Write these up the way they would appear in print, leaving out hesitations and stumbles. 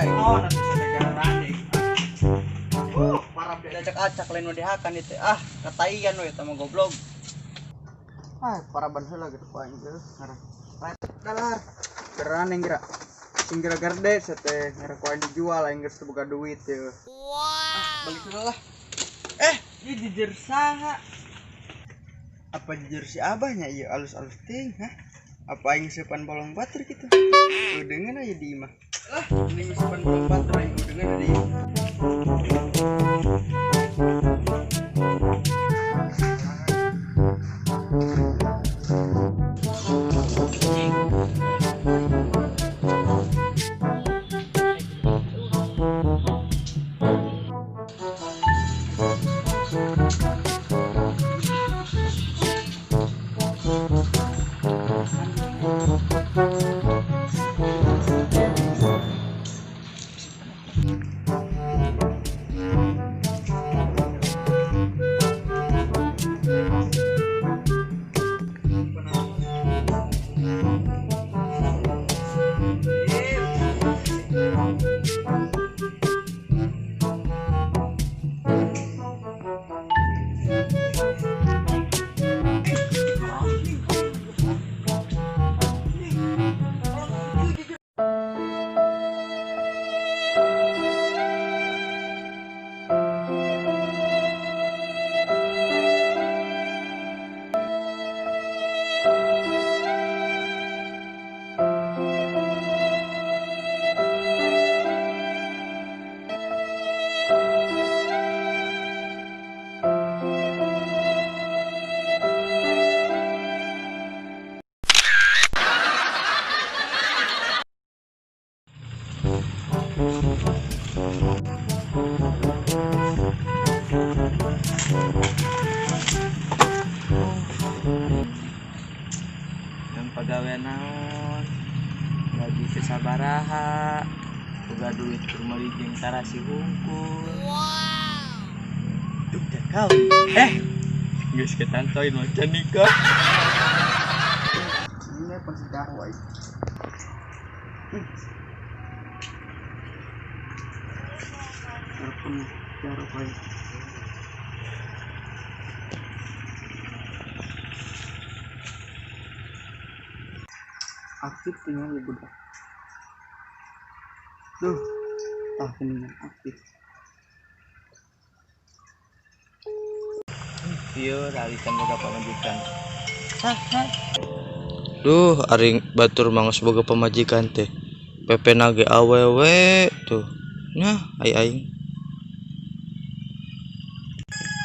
Balik aing. Oh, nanti saya garani. Para acak-acak lain nu dihakan itu. Ah, kataian we eta mah goblok. Ah, para ban heula gitu ku aing teh. Ngarah. Dalar. Geran yang gerak. Sing gerak gerde teh ngarah ku aing dijual aing geus teu boga duit ye. Wow. Balik heula lah. Eh, ieu jejer saha? Apa jejer si abahnya ieu alus-alus ting, hah? Apa aing seupan bolong batur kitu? Udengeun aya di imah. Lah, mending seupan bolong batur aing udengeun di imah. Yang pegawai naon? Gaji teu sabaraha. Boga duit keur meuli jeung tarasi hungkul. Wow. Duh, dan kawin. Eh, geus ketantoin macan nikah. Ini pun sejarah wae. Telepon sejarah wae. Aktif tinggal ya budak. Duh, tah kuningan aktif. Ieu ralisan boga pamajikan. Duh, ari batur mah geus boga pamajikan teh. Pepe nage awewe tuh. Nah, ai aing.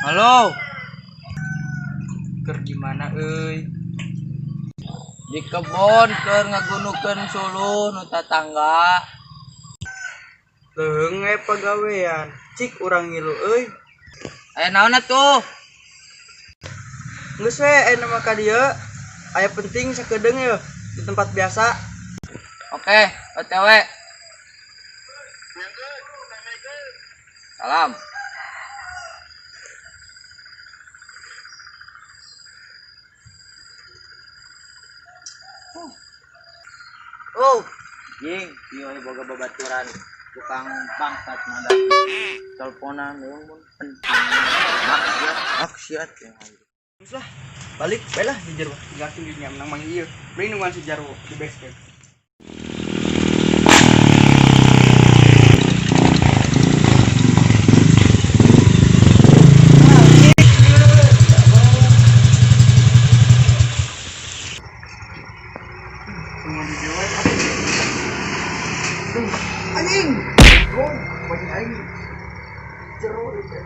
Halo, Keur di mana euy? Di kebon keur ngagunukeun suluh nu tatangga. Leung we pagawean. Cik urang ngilu euy. Aya naon atuh? Geus we aya mah ka dieu. Aya penting sakedeung yeuh di tempat biasa. Oke, OTW. Salam. Oh, jing, ieu we boga babaturan tukang bangsat mada. Teleponan eueung mun penting. Maksiat, maksiat yang hayu. Geus lah. Balik bae lah di jero. Tinggal tunggu nya menang mang ieu. Beli nungguan si Jarwo di base camp. Anjing. Oh, banyak aing. Jero itu.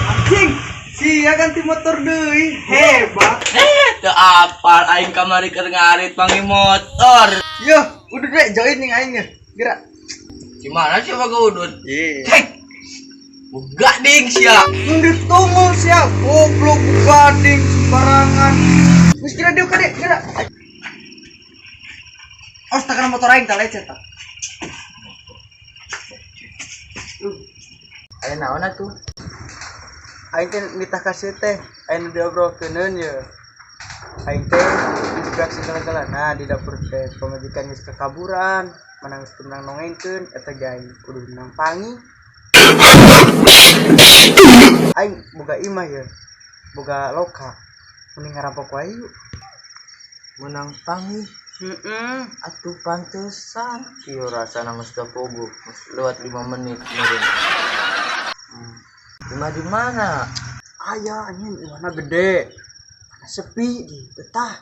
Anjing, sia ganti motor deui. Hebat. Teu apal aing kamari keur ngarit pangi motor. Yo, udah deh join nih aing ya. Gerak. Gimana sih boga udut? Iya. Hei. Boga ding sia. Mundur tunggu sia, goblok gading sembarangan. Geus kira dieu kade, gerak. Os tak motor aing tak lecet tak. Aya naon atuh? Aing teh nitah ka sieu teh, aya nu diobrolkeuneun ye. Aing teh dijeblak segala-galana di dapur teh, pamajikan geus kakaburan, mana geus teu meunang nongengkeun, eta ge aing kudu meunang pangi. Aing boga imah ye, boga loka. Mending ngarampok wae yuk. Menang pangi. Heeh. Atuh pantesan kieu rasana geus teu pogo, geus lewat 5 menit meureun. Imah di mana? Aya anjing imahna gede. Mana sepi di betah.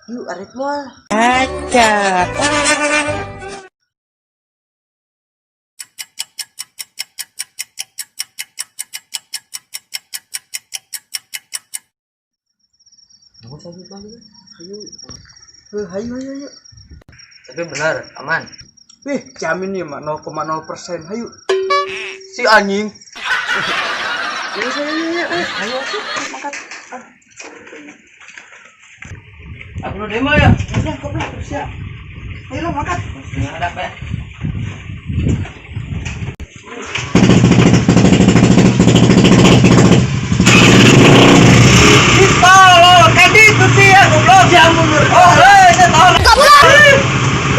Yuk arek moal. Aca. Nunggu saja balik. Hayu. Heuh, hayu hayu hayu. Tapi benar, aman. Wih, jamin ya mah 0,0%. Hayu. Si anjing. Ayo, ayo, ayo, ayo, ayo, mangkat. Aku nu demo ya. Udah, goblok terus ya. Ayo lo mangkat. Ngadap ya. Tolol, kadi itu sih ya goblok. Ya mundur. Oh, hei, saya tahu. Goblok.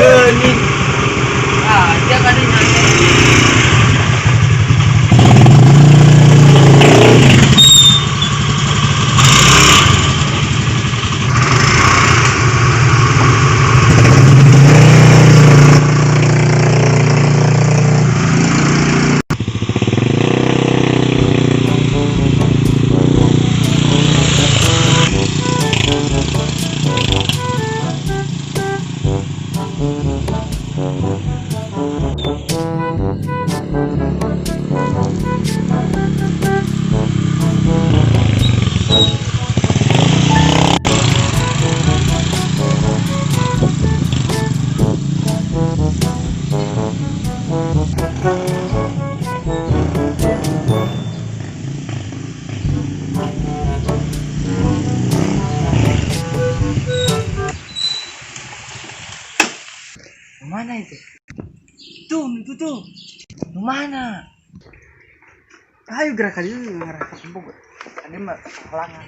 Geuning. Ah, dia kadi nyanyi. Mana itu? Tuh, itu tuh. Mana? Ayo gerak aja ngerasa empuk. Tadi mah halangan.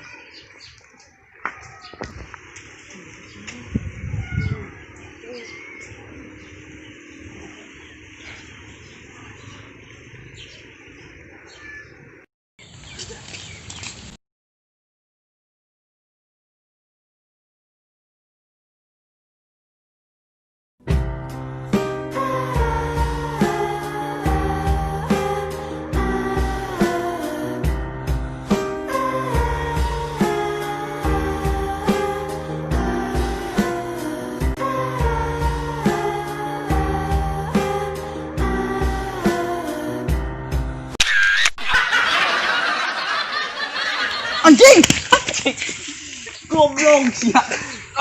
Anjing. Anjing. Goblok sia.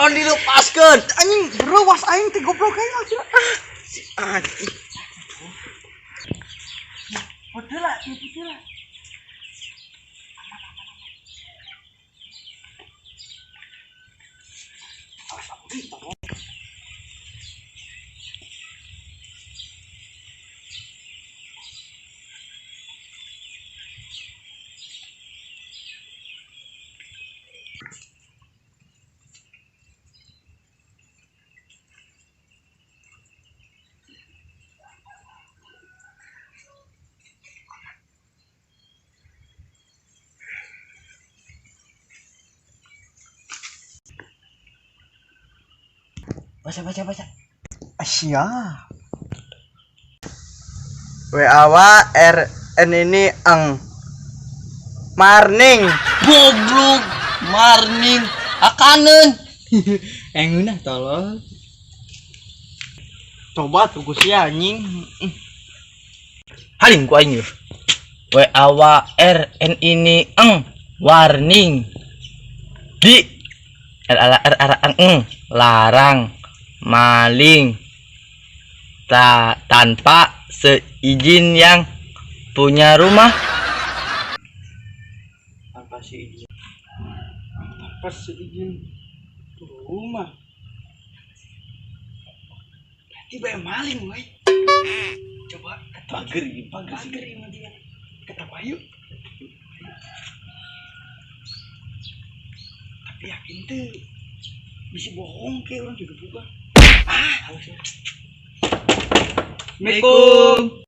Non dilepaskeun. Anjing beruas aing teh goblok aing akhirnya. Si anjing. Bodoh lah, bodoh lah. Awas aku di tolong. Baca baca baca. Asia. W A W R N ini eng. Marning. Goblok. Marning. Akaneun. Engeunah tolol. Coba tuh sia anjing. Haling ku aing yeuh. W A W R N ini eng. Warning. Di R R R R eng. Larang maling tanpa seizin yang punya rumah. Tanpa seizin. Tanpa seizin rumah. Berarti bae maling we. Coba pager pager pager kata Bayu. Tapi yakin tuh bisa bohong ke orang juga buka. Ah, halus. Assalamualaikum.